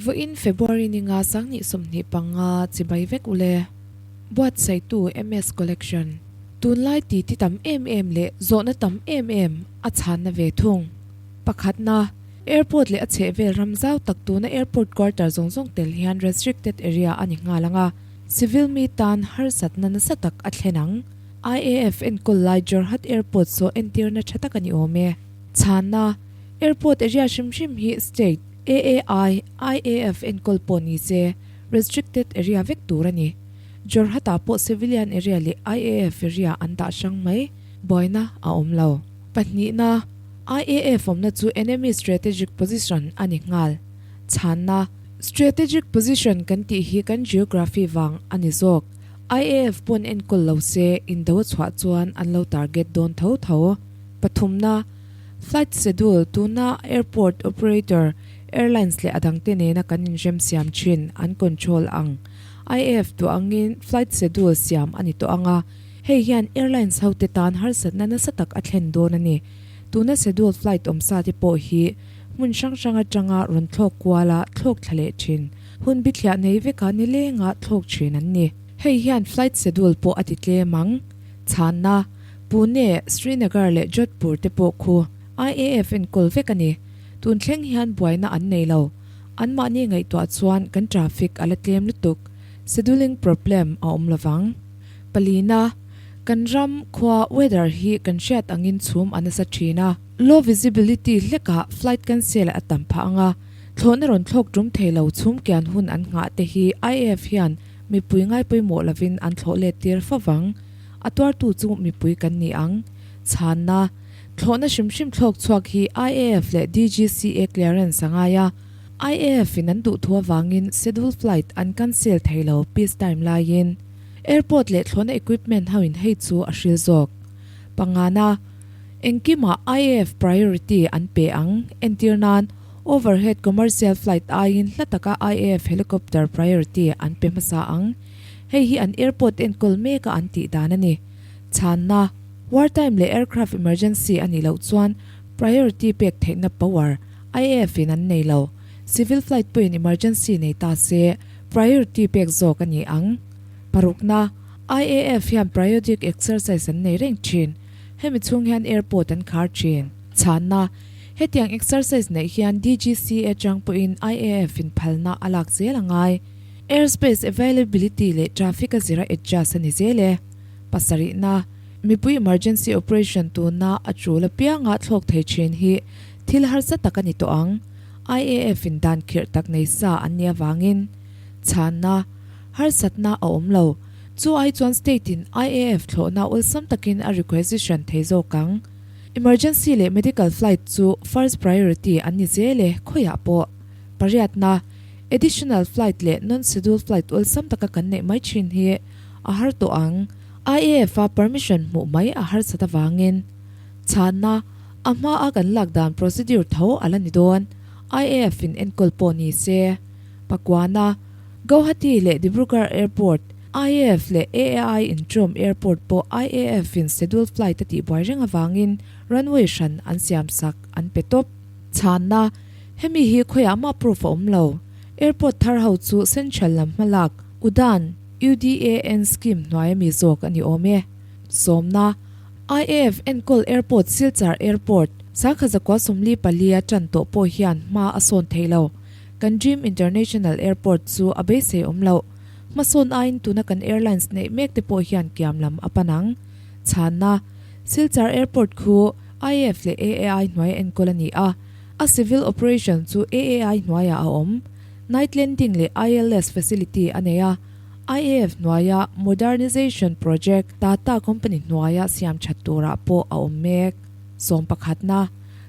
Vawiin February ninga 2025 chibai vek ule. Buatsaihtu MS Collection. Tunlai titi tam em em leh zawhna tam em em a chhanna ve thung. Pakhatna, Airport leh a chhehvel ram zau tak tuna airport quarter zawng zawng tel hian restricted area a ni nghal ang a, civil mi tan harsatna nasa tak a thlen ang. IAF enkawl lai Jorhat Airport saw entirna tha tak a ni awm e. Chhanna, Airport area hrim hrim hi state, AAI, IAF enkawl pawh ni se, restricted area vek tur a ni. Jorhat-ah pawh civilian area leh IAF area an dah hrang mai, buaina a awm lo. Pahnihna, IAF awmna chu enemy strategic position a ni nghal. Chhanna, Strategic position kan tih hi kan geography vang a ni zawk. IAF pawn enkawl lo se, indo a chhuah chuan an lo target dawn tho tho. Pathumna, Flight schedule tuna airport operator, airlines leh a dangte nena kan inrem siam thin an control ang. IAF duh angin flight schedule siam a ni tawh ang a, hei hian airlines hote tan harsatna nasa tak a thlen dawn a ni. Tuna schedule flight awmsa te pawh hi hmun hrang hrang atanga rawn thlawk kuala thlawk thla leh thin, hun bithliah nei veka nilenga thlawk thin an ni. Hei hian flight schedule pawh a ti tlem ang. Chhanna, Pune, Srinagar leh Jodhpur te pawh khu IAF enkawl vek a ni. Tun thleng hian buaina an nei lo. Anmahni ngaihtuah chuan kan traffic a la tlem lutuk, scheduling problem a awm lovang. Palina, Kan ram, khua, weather hi kan hriat angin chhum a nasa thin a. Low visibility hlekah flight cancel a tam phah ang a, thlawhna rawn thlawk tum thei lo chhum kian hun an nghah te hi IAF hian mipui ngaipawimawh lovin an thlawh let tir fo vang. A tuartu chu mipui kan ni ang. Chhanna, Thlawhna hrim hrim thlawk chhuak hi IAF leh DGCA clearance a ngai a, IAF in an duh thu avangin schedule flight an cancel thei lo peace time laiin. Airport leh thlawhna equipment ho in hei chu a hril zawk. Pangana, Engkimah IAF priority an pe ang, entir nan overhead commercial flight aiin hla taka IAF helicopter priority an pe hmasa ang. Hei hi an airport enkawl meka an tih dan a ni. Chhanna, Wartime leh aircraft emergency a nih loh chuan priority pek theihna power IAF in an nei lo. Civil flight pawhin emergency nei ta se priority pek zawk a ni ang. Parukna, IAF hian periodic exercise an nei reng thin. Hemi chhung hian airport an khar thin. Chhanna, Hetiang exercise neih hian DGCA chang pawhin IAF in phalna a lak zel a ngai. Airspace availability leh traffic a zira adjust a ni zel e. Pasarihna, Mipui emergency operation tuna a tul apianga thlawk thei thin hi thil harsa tak a ni tawh ang. IAF in dan khirh tak nei sa an nih avangin chhanna, harsatna a awm lo. Chu ai chuan state in IAF thlawhna awlsam takin a requisition thei zawk ang. Emergency leh medical flight chu first priority an ni zel e khawiah pawh. Pariatna, Additional flight leh non-scheduled flight awlsam taka kan neih mai thin hi a har tawh ang. IAF a permission hmuh mai a harsat avangin chhanna a hma a kan lak dan procedure tho a la ni dawn. IAF in enkawl pawh ni se. Pakuana, Guwahati leh Dibrugarh Airport, IAF leh AAI Introm Airport pawh IAF in scheduled flight a tihbuai reng avangin runway hran an siam sak an pe tawp. Chhanna, Hemi hi khawiah mah proof a awm lo. Airport thar ho chu central lam hmalak, Udan, UDAN scheme hnuai ami zawk a ni awm e. Sawmna, IAF enkawl airport Silchar Airport, Sangha zakua 44 a tan tawh pawh hian hma a sawn thei lo. Kan Dream International Airport chu a beisei awm loh. Hmasawn aiin tuna kan airlines neih mek te pawh hian kiam lam a pan ang. Chhanna, Silchar Airport khu IAF leh AAI hnuaia enkawl a ni a, a civil operation chu AAI hnuaiah a awm. Night landing leh ILS facility a nei a, IAF hnuaia modernization project Tata company hnuaia siam that turah pawh a awm mek. Sawm pakhatna,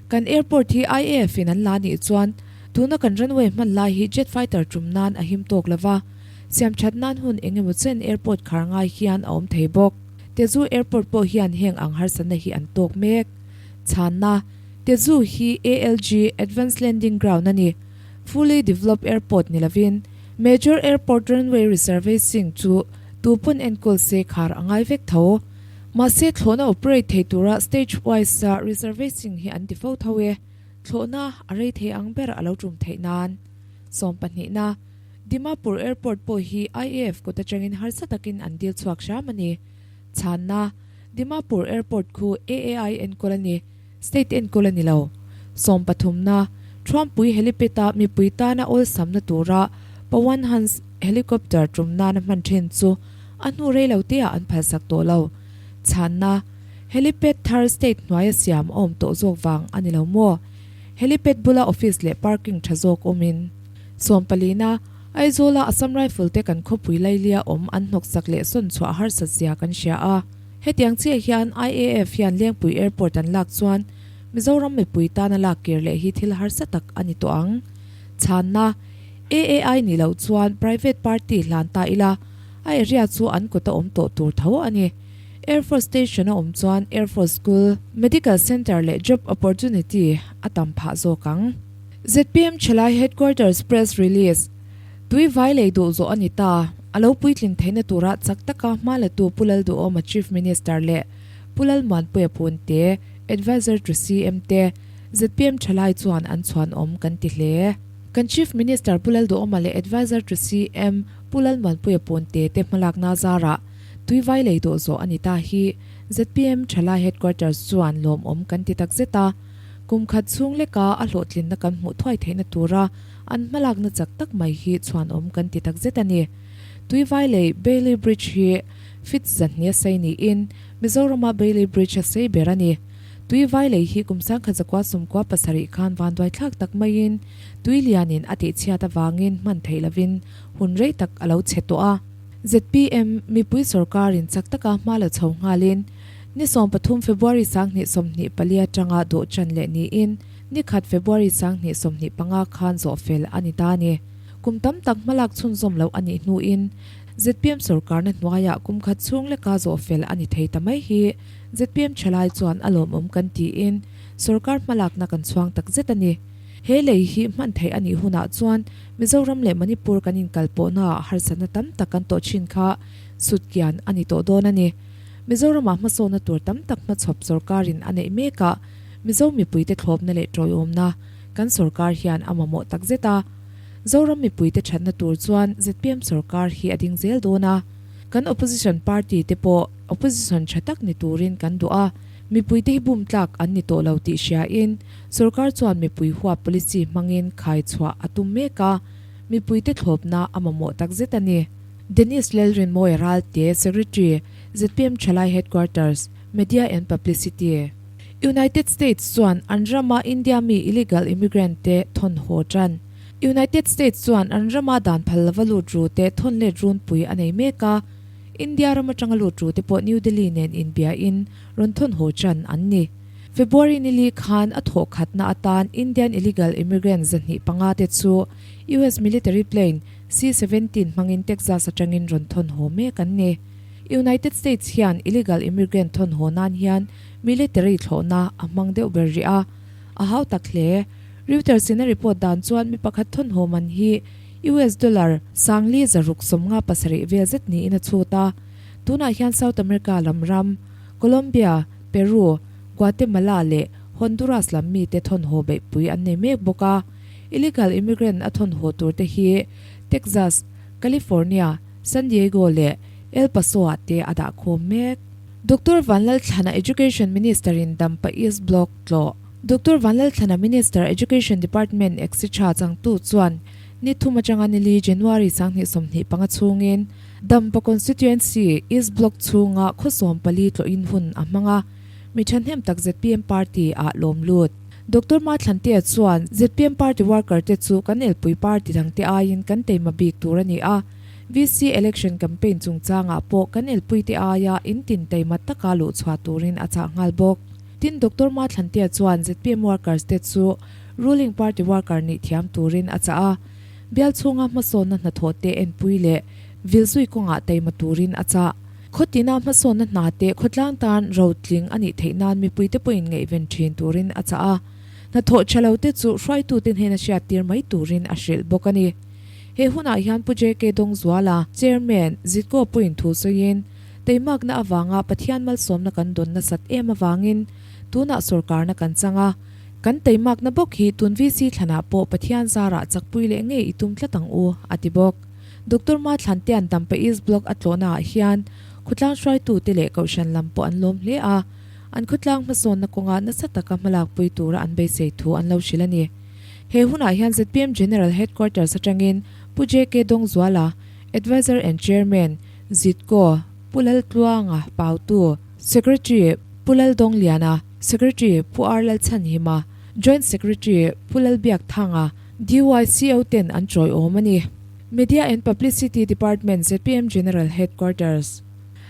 Kan airport hi IAF in an la nih chuan tuna kan runway hman lai hi jet fighter tum nan a him tawk lova, siam that nan hun eng emaw chen airport khar ngai hian a awm thei bawk. Tezu airport pawh hian heng ang harsatna hi an tawk mek. Chhanna, Tezu hi ALG, Advanced Landing Ground, a ni. Fully developed airport ni lovin, major airport runway resurfacing chu tu pawn enkawl se khar a ngai vek tho. Mahse thlawhna operate thei tura stage wise a resurfacing hi an ti fo tho e. Thlawhna a rei thei ang ber a lo tum theih nan. Sawmpahnihna, Dimapur Airport pawh hi IAF kut atangin harsa takin an dil chhuak hram a ni. Chhanna, Dimapur Airport khu AAI enkawl a ni, State enkawl a ni lo. Sawmpathumna, Thuampui Helipad-a mipui tana awlsamna tura Pawan Hans Helicopter tum nana hman then chu a hnu rei lo teah an phalsak tawh lo. Chhanna, Helipad thar state hnuaia siam a awm tawh zawk vang a ni lo maw? Helipad bula office leh parking tha zawk awmin. Sawmpalina, Aizawla Assam Rifle te kan khawpui lailia awm an hnawksak leh sawn chhuah harsat zia kan hria a. Hetiang chiah hian IAF hian Lengpui Airport an lak chuan Mizoram mipui tana lak kir leh hi thil harsa tak a ni tawh ang. Chhanna, AAI nih loh chuan private party hlan ta ila, a area chu an kut a awm tawh tur tho a ni. Air Force Station a awm chuan Air Force School, Medical Centre leh job opportunity a tam phah zawk ang. Zpm Thalai Headquarters Press Release, Tui vai lei duh zawh a ni ta, a lo puitlin theihna tura chak taka hma latu Pu Lalduhawma Chief Minister leh Pu Lalmuanpuia Punte, Adviser to CM te, zpm Thalai chuan an chhuanawm kan ti hle. Kan Chief Minister Pu Lalduhawma leh Adviser to CM Pu Lalmuanpuia Punte te hmalakna zarah Tuivai lei dawh zawh a ni ta hi zpm Thalai Headquarters chuan lawmawm kan ti takzet a. Kum khat chhung leka a hlawhtlinna kan hmuh thuai theihna tura an hmalakna chak tak mai hi chhuanawm kan ti takzet a ni. Tuivai lei Bailey Bridge hi feet zahnih a sei niin Mizorama Bailey Bridge a sei ber a ni. Tuivai lei hi kum sangkhat zakua sumkua pasarih khan vanduai thlak tak maiin tui lianin a tihchhiat avangin hman theih lovin hun rei tak a lo chhe tawh a. Zpm mipui sorkarin chak taka hma la chho nghalin ni 13 February 2024 atanga dawh chan leh niin ni khat February 2025 khan zawh fel a ni ta a ni. Kum tam tak hmalak chhunzawm loh a nih hnuin zpm sorkarna hnuaiah kum khat chhung leka zawh fel a ni thei ta mai hi zpm thalai chuan a lawmawm kan tiin sorkar hmalakna kan chhuang tak zet a ni. He lei hi hman theih a nih hunah chuan Mizoram leh Manipur kan inkalpawhnaah harsatna tam tak kan tawh thin kha sutkian a ni tawh dawn a ni. Mizoramah hmasawnna tur tam tak hmachhawp sorkarin a neih mekah Mizo mipuite thlawpna leh tawiawmna kan sorkar hian a mamawh takzet a. Zoram mipuite thatna tur chuan zpm sorkar hi a ding zel dawn a. Kan opposition party te pawh opposition tha tak ni turin kan duh a, mipuite hi bum tlak an ni tawh lo tih hriain Sorkar chuan mipui huap policy hmangin khai chhuah a tum mek a, mipuite thlawpna a mamawh takzet a ni. Dennis Lalrinmawia Ralte, Secretary, zpm Thalai Headquarters, Media and Publicity. United States chuan an rama India mi illegal immigrant te thawn haw tan. United States chuan an rama dan phal lova lut ru te thawn let runpui a nei mek a, India ram atanga lut ru te pawh New Delhi nen inbiain rawn thawn haw tan an ni. February ni li khan a thawh khatna atan Indian illegal immigrant 205 te chu US military plane C-17 hmangin Texas atangin rawn thawn haw mek an ni. United States hian illegal immigrant thawn haw nan hian military thlawhna a hmang deuh ber rih a, a hau tak hle. Reuters in a report dan chuan mi pakhat thawn haw man hi US dollar sangli zaruk 57 vel zet niin a chhut a. Tunah hian South America lam ram Colombia, Peru, Guatemala leh Honduras lam mite thawnhaw beihpui an nei mek bawk a. Illegal immigrant a thawnhaw turte hi Texas, California, San Diego leh El Paso-ah te a dah khawm mek. Doctor Vanlalthlana Education Minister-in Dampa East Block tlawh. Doctor Vanlalthlana Minister Education Department etc changtu chuan ni thum atanga ni li January 2025 chhungin Dampa Constituency East Block chhunga khawsawm pali tlawhin hun a hmang a, mi thahnem tak zpm party ah lawm lut. Doctor Mathlantea chuan zpm party worker te chu kan elpui party dangte aiin kan teima bik tur a ni a, VC election campaign chungchangah pawh kan elpuite aia intin teima taka luhchhuah turin a chah nghal bawk. Tin, Doctor Mathlantea chuan zpm workers te chu ruling party worker nih thiam turin a chah a, Bial chhunga hmasawnna hnathawh te enpui leh vilzui kawngah taima turin a chah. Khawtina hmasawnna hna te khawtlang tan rotling a nih theih nan mipuite pawhin ngaihven thin turin a chah a. Hnathawh tha lo te chu hruaitute hnena hriattir mai turin a hrilh bawk a ni. He hunah hian Pu JK Dawngzuala, Chairman, Zitko pawhin thu sawiin, Teimakna avanga Pathian malsawmna kan dawn nasat em avangin tunah sawrkarna kan chang a. Kan teimakna bawk hi tun VC thlanah pawh Pathian zarah chakpui leh ngei i tum tlat ang u, a ti bawk. Doctor Ma Thlantea'n Dampa East Block a tlawhnaah hian khawtlang hruaitute leh kohhran lam pawh an lawm hle a, an khawtlang hmasawnna kawnga nasa taka hmalakpui tura an beisei thu an lo hrilh a ni. He hunah hian zpm General Headquarters atangin Pu JK Dawngzuala, Adviser and Chairman, Zitko, Pu Laltluanga, Pautu, Secretary, Pu Laldawngliana, Secretary, Pu R Lalchhanhima, Joint Secretary, Pu Lalbiakthanga, DYCO ten an chawiawm a ni. Media and Publicity Department zpm General Headquarters.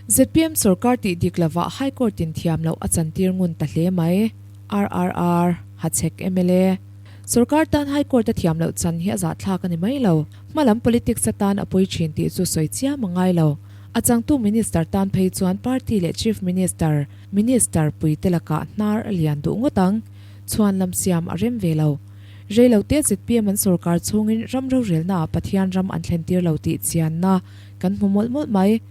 Zpm sorkar tih dik lovah High Court in thiam loh a chantir ngun ta hle mai. RRR, Hachhek mla. Sorkar tan High Court a thiam loh chan hi a zahthlak a ni mai lo. Hmalam politics atan a pawi thin tih chu sawi chiam a ngai lo. A changtu Minister tan phei chuan party leh Chief Minister, Minister puite lakah hnar a lian duh ngawt ang. Chhuan lam siam a rem ve lo. Reilote zpm an sorkar chhungin ram rorelnaah Pathian ram an thlen tir lo tih chianna kan hmu mawlh mawlh mai.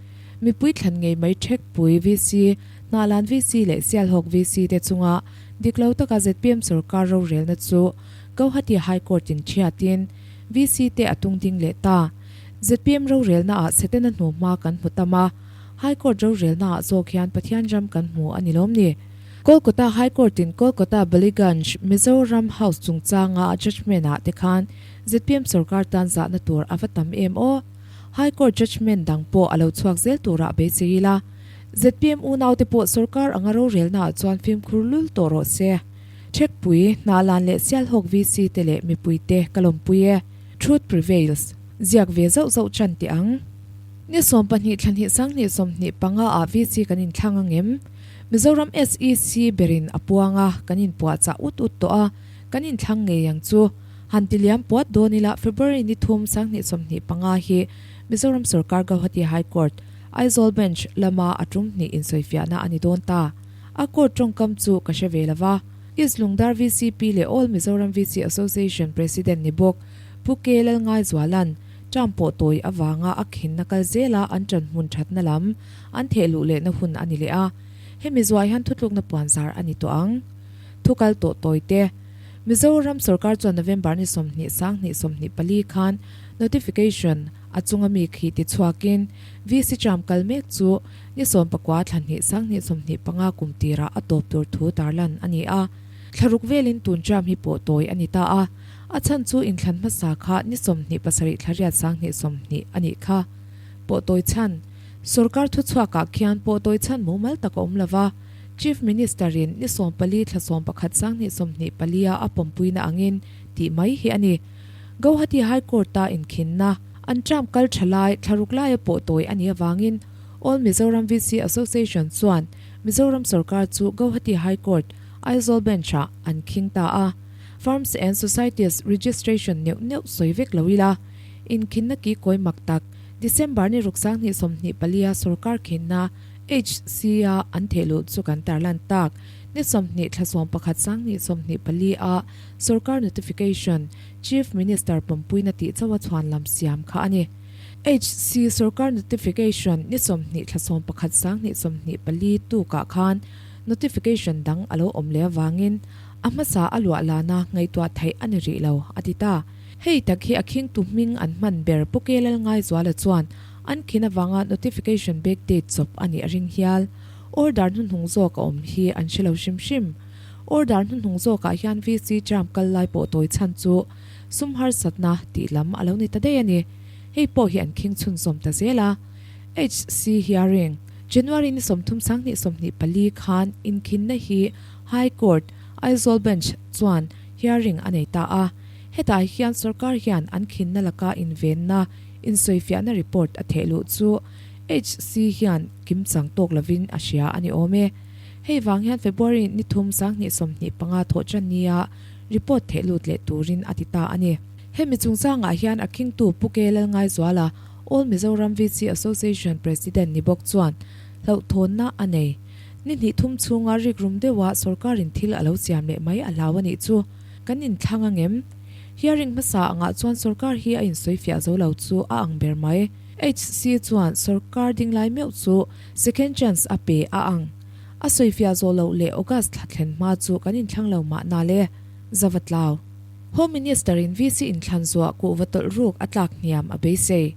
Mipui thlan ngei mai Thekpui VC, Hnahlan VC leh Sialhawk VC te chunga dik lo taka zpm sorkar rorelna chu Guwahati High Court in thiatin VC te a tung ding leh ta. Zpm rorelnaah Setana hnuhma kan hmu tam a, High Court rorelnaah zawk hian Pathian ram kan hmu a ni lawm ni? Kolkata High Court in Kolkata Ballygunge Mizoram House chungchanga a judgement ah te khan zpm sorkar tan zahna tur a va tam em aw? High Court judgement dang pawh a lo chhuak zel turah beisei ila. Zpm unaute pawh sorkar anga rorelna ah chuan fimkhur lul tawh rawh se. Thekpui, Hnahlan leh Sialhawk VC te leh mipuite ka lawmpui e. Truth prevails. Ziak ve zauh zauh chan teh ang. Ni 12 thla hnih sanghnih 25 ah VC kan inthlang angem? Mizoram SEC berin a puang a, kan inpuahchah ut ut tawh a, kan inthlang ngei ang chu. Han ti liam puat dawn ila February ni thum 2025 hi Mizoram Sorkar Gauhati High Court, Aizawl Bench lama a tum hnih insawifiahna a ni dawn ta. A court tawngkam chu ka hre ve lo va. East Lungdar VCP leh All Mizoram VC Association President ni bawk Pu K Lalngaizuala'n term pawh tawi avanga a khinna kal zela an ṭan hmun ṭhatna lam an theh luh lehna hun a ni leh a, hemi zuah hian thutlukna puanzar a ni tawh ang. Thu kal tawh tawi te. Mizoram sorkar chuan November ni 20 sanghnih 24 khan notification a chunga mi khi ti chhuakin VC term kal mek chu ni 19 thla hnih sanghnih 25 kum tirah a tawp tur thu tarlan a ni a. Thlaruk velin tun term hi pawh tawi a ni ta a. A chhan chu inthlan hmasa kha ni 27 thla riat 20 20 a nih kha. Pawh tawi chhan. Sorkar thuchhuakah khian pawh tawi chhan mumal tak a awm lo va, Chief Minister-in ni 14 thla 11 sanghnih 24 a a pawmpuina angin tih mai hi a ni. Gauhati High Court-a inkhinna an term kal tha lai thlaruk laia pawh tawi a nih avangin All Mizoram VC Association chuan Mizoram sorkar chu Gauhati High Court, Aizawl Bench-ah an khing ta a. Firms and Societies Registration neuh neuh sawi vek lo ila, inkhinna ki kawi mak tak, December ni ruk 20 24 a sorkar khinna HC a an theh luh chu kan tarlan tak. Ni 20 thla 11 20 24 a sorkar notification Chief Minister pawmpuina tih chauha chhuan lam siam kha a ni. HC sorkar notification ni 20 thla 11 20 24 tukah khan notification dang a lo awm leh avangin A hmasa a luah lana ngaihtuah theih a ni rih lo, a ti ta. Hei tak hi a khingtu hming an hman ber Pu Ke Lalngaizuala chuan an khin avanga notification back date chawp a nih a ring hial. Order hnuhnung zawk a awm hi an hre lo hrim hrim. Order hnuhnung zawkah hian VC term kal lai pawh tawi chhan chu sum harsatna tih lam a lo ni ta daih a ni. Hei pawh hi an khing chhunzawm ta zel a. HC hearing, January ni 30 20 24 khan inkhinna hi High Court, Aizawl Bench chuan hearing a nei ta a. Hetah hian sorkar hian an khinna laka invenna, insawifiahna report a theh luh chu HC hian kimchang tawk lovin a hria a ni awm e. Hei vang hian February ni thum 20 25 thawh tan nia report theh lut leh turin a ti ta a ni. Hemi chungchangah hian a khingtu Pu K Lalngaizuala, All Mizoram VC Association President ni bawk chuan hlauhthawnna a nei. Ni hnih thum chhunga rikrum deuha sorkarin thil a lo siam leh mai a hlau a nih chu kan inthlang angem? Hearing hmasa angah chuan sorkar hi a insawifiah zo lo chu a ang ber mai. HC chuan sorkar dinglai meuh chu second chance a pe a ang. A sawifiah zawh loh leh August thla thlen hma chu kan inthlang lo mahna le. Zavatlau. Home Minister in VC inthlan zuah kuhva tawlh ruk a tlak hniam a beisei.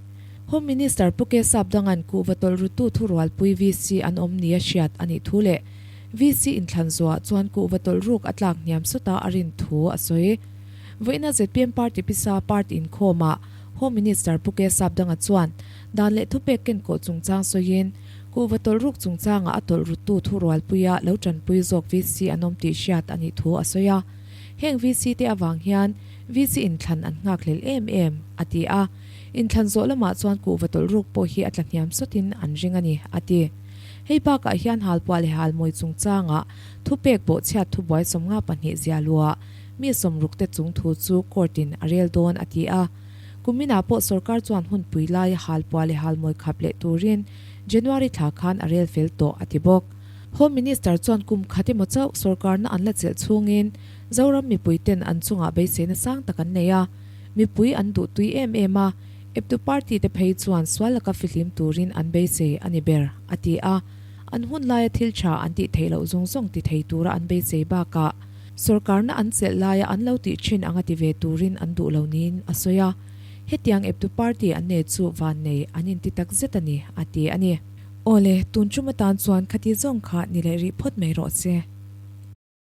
Home Minister Pu K Sapdanga'n kuhva tawlh rutu thurualpui VC an awm nia hriat a nih thu leh VC inthlan zuah chuan kuhva tawlh ruk a tlak hniam sawta a rin thu a sawi. Vawiina zpm party pisa party inkhawmah Home Minister Pu K Sapdanga chuan dan leh thupek kenkawh chungchang sawiin kuhva tawlh ruk chungchangah a tawlh rutu thurualpuia lo tanpui zawk VC an awm tih hriat a nih thu a sawi a. Heng VC te avang hian VC inthlan an nghakhlel em em, a ti a. Inthlan zawh lamah chuan kuhva tawlh ruk pawh hi a tla hniam sawtin an ring a ni, a ti. Hei bakah hian halpuah leh halmawi chungchangah thupek bawhchhiat thubuai 52 zia luah mi 60 te chung thu chu court in a rel dawn, a ti a. Kuminah pawh sorkar chuan hunpui laia halpuah leh halmawi khap leh turin January thla khan a rel fel tawh, a ti bawk. Home Minister chuan kum khat emaw chauh sorkarna an la chelh chhungin Zoram mipuiten an chungah beiseina sang tak an nei a, mipui an duh tui em em a, eptu party te phei chuan sual laka fihlim turin an beisei a ni ber, a ti a. An hun laia thil tha an tih theih loh zawng zawng ti thei tura an beisei bakah sorkarna an chelh laia an lo tih thin anga ti ve turin an duh lo niin a sawi a. Hetiang eptu party an nei chu vannei an inti tak zet a ni, a ti a ni. Awle, tun tum atan chuan khati zawng kha ni leh rih phawt mai rawh se.